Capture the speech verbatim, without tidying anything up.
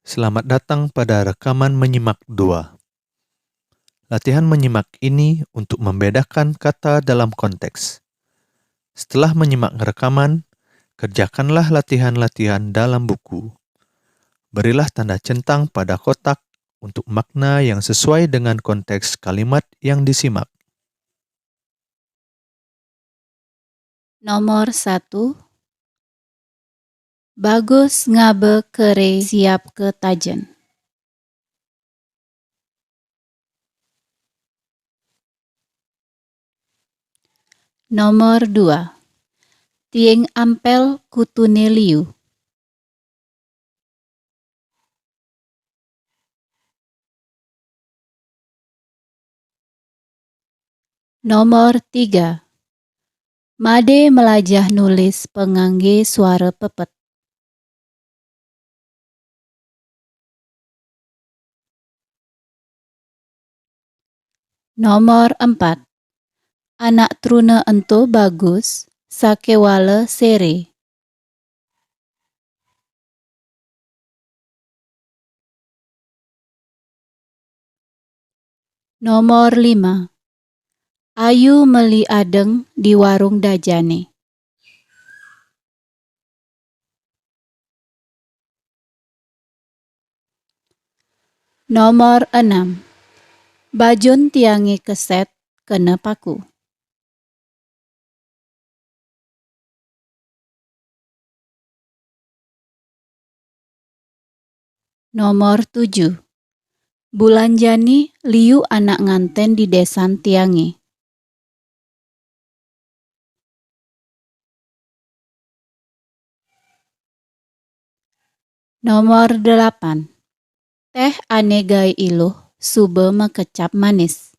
Selamat datang pada rekaman menyimak dua. Latihan menyimak ini untuk membedakan kata dalam konteks. Setelah menyimak rekaman, kerjakanlah latihan-latihan dalam buku. Berilah tanda centang pada kotak untuk makna yang sesuai dengan konteks kalimat yang disimak. Nomor satu. Bagus ngaba kere siap ke tajen. Nomor dua. Tieng ampel kutune liu. Nomor tiga. Made melajah nulis pengangge suara pepet. Nomor empat. Anak truna ento bagus, sakewala sere. Nomor lima. Ayu meli adeng di warung dajane. Nomor enam. Bajun tiange keset kena paku. Nomor tujuh. Bulan jani liu anak nganten di desan tiange. Nomor delapan. Teh ane gae iluh suba makecap manis.